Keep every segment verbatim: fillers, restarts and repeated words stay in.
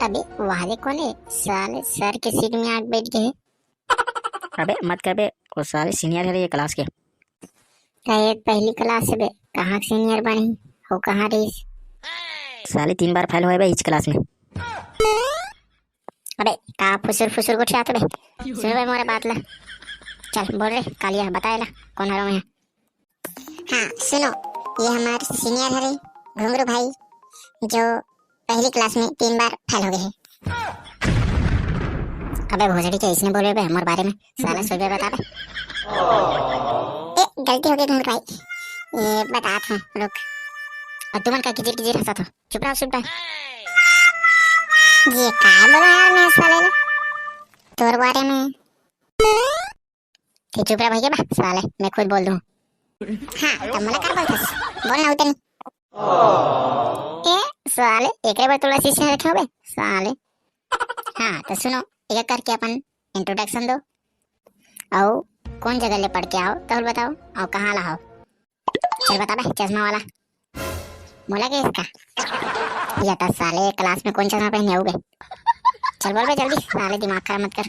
अबे, वाले कोन हे? साले सर के सीट में आके बैठ गे हे। अबे मत कर बे, वो साले सीनियर हरे ये क्लास के। त ये पहली क्लास हे बे, कहाँ के सीनियर बनही? वो कहाँ रहीस? साले तीन बार फेल होए बे इस क्लास में। अबे का फुसुर फुसुर गोठियात बे? सुन बे मोरे बात ला। चल बोल रे कालिया, बता एला कोन हरो मैं। हाँ सुनो, ये हमार सीनियर हरे घुंगरू भाई, जो पहली क्लास में तीन बार फेल हो गए हैं। अबे भोसड़ी के इसने बोले बे मोर बारे में, साला सोच बे बता बे। ए गलती हो गई घुंगरू भाई, ये बतात हूँ रुक। और तुमन का किचिर किचिर हंसत हो, चुप रहो चुप रहो। ये का बोला यार मैं साले ला? तोर बारे में। ते चुप रह भैया बा, साले मैं खुद बोल दूँ। हाँ त मोला का बोलथस, बोल ना उतनी। ए साले, एकरे बर तोला शिष्य रखे होबे साले। हाँ त सुनो, एक करके अपन इंट्रोडक्शन दो, अउ कौन जगह ले पढ़ के आओ तहु बताओ, अउ कहाँ ला हो? चल बता बे चश्मा वाला। मोला के इसका? या त साले क्लास में कौन चश्मा पहने हो बे? चल बोल बे जल्दी, साले दिमाग खराब मत कर।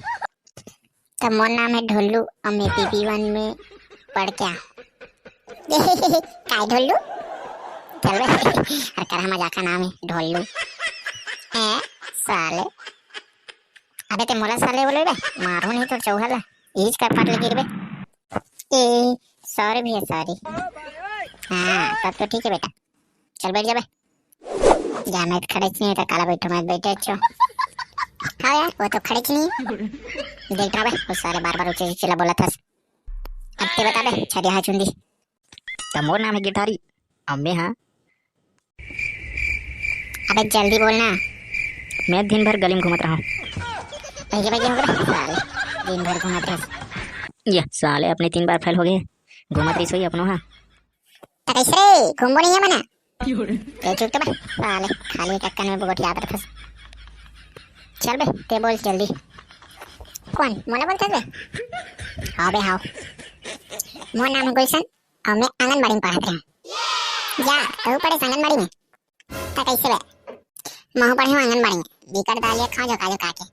त मोर नाम है ढोलू और मैं पीपी वन में पढ़ के आ। काय ढोलू? चल बे, अरे करा मजाक का नाम है ढोलू। ए साले, अबे ते मोला साले बोले बे, मारो नहीं तो चौहला, इज कर पाट लगी रे बे। ए सॉरी भैया सॉरी। हाँ तब तो ठीक है बेटा, चल बैठ जा बे। जा मैं खड़े नहीं तो काला बैठो, मैं बैठे अच्छो। हाँ यार वो तो खड़े नहीं। देख रहा बे वो सारे बार बार ऊंचे चिल्ला बोला था। अब ते बता बे छरिया हा चुंदी। त मोर नाम है गिटारी, अम्मे हाँ। अबे जल्दी बोलना। मैं दिन भर गली में घूमत रहा हूँ। भैया भैया हो गए साले, दिन भर घूमत रहे। ये साले अपने तीन बार फेल हो गए, घूमत रही सोई अपनो हाँ। त कैसे रे घूमबो नहीं है मना? ते चुप तो बे साले, खाली कक्कन में बोगट याद रखस। चल बे ते बोल जल्दी। कौन मोला बोलता बे? हाँ बे हाँ। मोर नाम है गुलशन। अउ मैं आंगनबाड़ी में पढ़त रहेंव। जा, तहू पढ़े आंगनबाड़ी में? त कैसे बे? महू पढ़े आंगनबाड़ी में। बिकट डालिया खाओ झोका झोका के।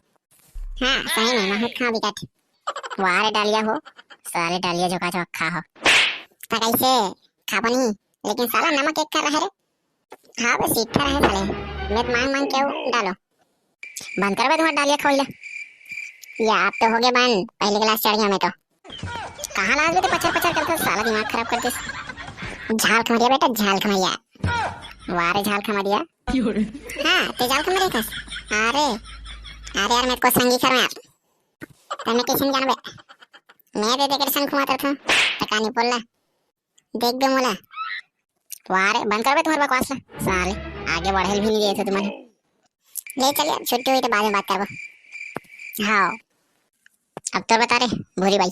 हाँ, सही में, महू खाओ बिकट। वाह रे डालिया हो, साले डालिया झोका झोका हो। त कैसे? खाबो नहीं, लेकिन साला नमक एक कर रहे रे। हाँ बे, सीखा रहे साले। मैं तो मांग मांग के डालो। बंद कर बे तुम्हारा डालिया खवैला। ये आप तो हो गए बंद, पहली क्लास चढ़ गया मैं तो। कहाँ लाज बे ते पचर पचर करते हो, साला दिमाग खराब कर दिस। झाल खमरिया बेटा, झाल खमरिया। वाह रे झाल खमरिया। हाँ, ते झाल खमरिया कस। अरे, अरे यार, मैं को संगी कर मैं। तने किसन जानबे? मैं दे दे कर संग घुमाता था। त कानी बोलना। देख बे मोला। वाह रे, बंद कर बे तुम्हारे बकवास ला। साले, आगे बढ़े भी नहीं देते तुमन। ले चल यार, छुट्टी हुई तो बाद में बात करबो। हाँ, अब तो बता रे, भूरी बाई।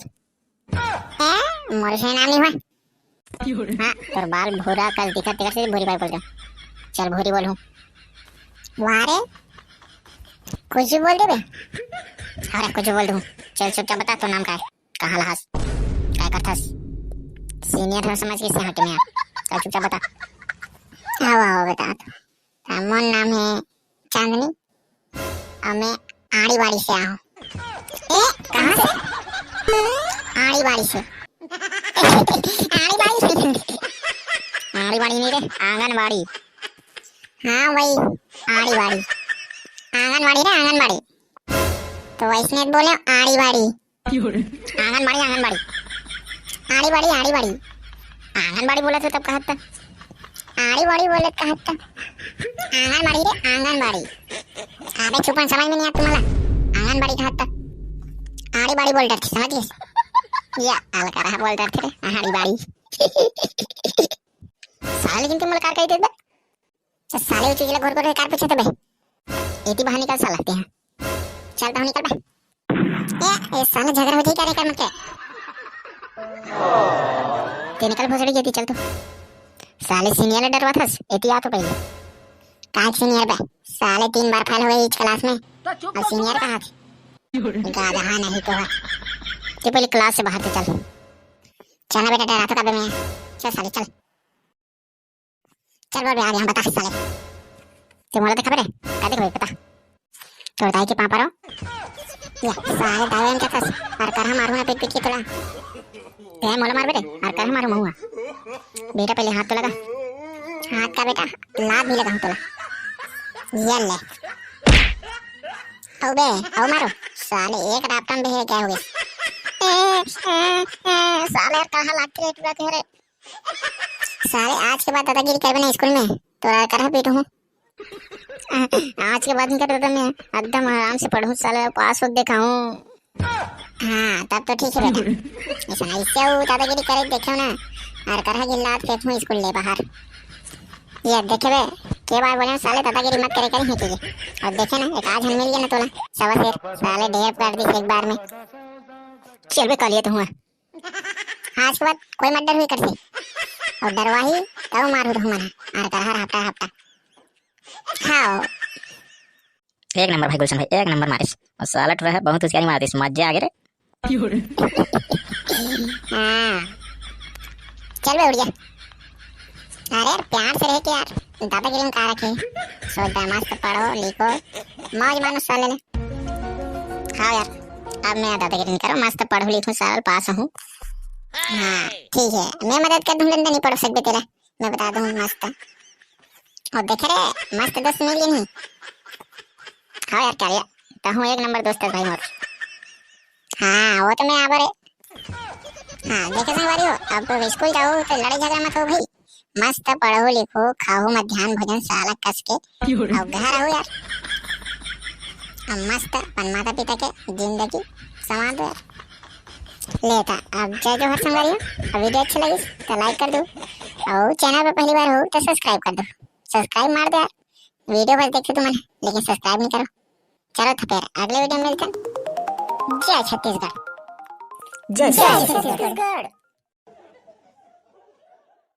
ए, मोर से नाम नहीं हुआ। हाँ, तोर बाल भूरा कस दिखत, तेकर से भूरी बाई बोल रहे। चल भूरी बोलूं। वाह रे, कुछ भी बोल दे बे। अरे कुछ भी बोल दूं। चल चुपचाप बता, तोर नाम का है? कहाँ ला हस? काय करथस? सीनियर हर समझ के से हट में आ। चल चुपचाप बता। आओ, आओ, बता तो। त मोर नाम है चांदनी, अउ मैं आड़ी बाड़ी से आऊँ। ए, कहाँ से? आड़ी बाड़ी से। आड़ी बाड़ी से। आड़ी बाड़ी नहीं रे, आंगनबाड़ी। हाँ, वही, आड़ी बाड़ी। आंगनबाड़ी रे, आंगनबाड़ी। तो वैसने बोले आड़ी बाड़ी। आंगनबाड़ी, आंगनबाड़ी। आड़ी बाड़ी, आड़ी बाड़ी। आंगनबाड़ी बोलत हे तब कहत त। आड़ी बाड़ी बोलत कहत त। आंगनबाड़ी रे, आंगनबाड़ी। अबे चुपन, समझ में नहीं आता तुम्हारा। आंगनबाड़ी कहत त। आड़ी बाड़ी बोल डरते, समझ गए? या, अलकरहा बोल डरते रे, आड़ी बाड़ी। साले लेकिन तुम मुलाकात कही दे बे। तो साले वो चुचला घोर घोर के कार पूछे तो बे। एती बाहर निकल साला, ते हाँ। चल तो निकल बे। ए, ए, साले झगड़ा हो जाई का रे कर मत के। ते निकल भोसड़ी के, एती चल तू। साले सीनियर ले डरवाथस, एती आ तो पहले। का सीनियर बे? साले तीन बार फेल हो गए इस क्लास में। अउ सीनियर कहाँ थे? गाधा नहीं तो है। ते पहले क्लास से बाहर से चल। चल ना बेटा, डरा तो कब मैं। चल साले, चल। चल बोल बे, आ गया, बता साले। ते मोला दिखा बे रे, का देखबे, बता। तोर दाई के पापा रो। या, साले दाई बहन के कस, अउ करहा मारू ना पीट पीट के तोला। ते मोला मारबे रे, अउ करहा मारू महुआ। बेटा पहले हाथ तो लगा। हाथ का बेटा, लात भी लगाऊं तोला। ये ले। अउ बे, अउ मारो। साले एक रापटन बे हे, क्या हो गया? ए, ए, ए, साले अउ करहा लागत रे, टूरा के रे। साले आज के बाद दादागिरी करबे ना स्कूल में, तोला अउ करहा पीटूं। आज के बाद नहीं करता मैं, एकदम आराम से पढ़ूं साले, पास हो देखाऊं। हाँ, तब तो ठीक है बेटा। ऐसा ऐसे वो दादागिरी करे देखे ना, अउ करहा गिल्लात फेंकूं स्कूल ले बाहर। ये देखे बे, के बार बोले साले दादागिरी मत करे करे है तुझे। अउ देखे ना, एक आज हम मिल गए ना तोला, सवा शेर, साले ढेर कर दी एक बार में। चल बे, कालिया तो हुआ। आज के बाद कोई मत डर हुई कर से। अउ डरवाही, तब मारू रहूं मना, अउ करहा हफ्ता हफ्ता। हाँ। एक नंबर भाई गुलशन भाई, एक नंबर मारिस। अउ साला टूरा हे, बहुत होशियारी मारतिस, मजा आ गए रे। हाँ। चल बे उड़िया। अरे यार, प्यार से रह के यार, दादागिरी में का रखे? सोच रहा, मस्त पढ़ो, लिखो, मौज मानो साले ने। हाँ यार, अब मैं दादागिरी नहीं करूँ, मस्त पढ़ू लिखूँ, साल पास हूँ। हाँ, ठीक है, मैं मदद कर दूँ, लेकिन नहीं पढ़ सकते तेरा। मैं बता दूं, मस्त। अउ देखे रे, मस्त दोस्त मिल गए नहीं। हाँ यार, कालिया, तहूँ एक नंबर दोस्त है भाई मोर। हाँ, वो तो मैं आबो रे। हाँ, देखे संगवारी हो, अब स्कूल जाओ तो लड़ाई झगड़ा मत हो भाई। मस्त पढ़ो लिखो, खाओ मध्यान्ह भोजन साला कस के। अउ घर आओ यार। अब मस्त अपन माता पिता के जिंदगी संवार दो यार। लेता, अब जय जोहार संगवारी हो। अब वीडियो अच्छा लगिस तो लाइक कर दो, अउ चैनल पे पहली बार हो तो सब्सक्राइब कर दो। सब्सक्राइब मार दो यार, वीडियो बस देखे तुमन, लेकिन सब्सक्राइब नहीं करो। चलो तो फिर अगले वीडियो में मिलते हैं। जय छत्तीसगढ़। जय जय छत्तीसगढ़।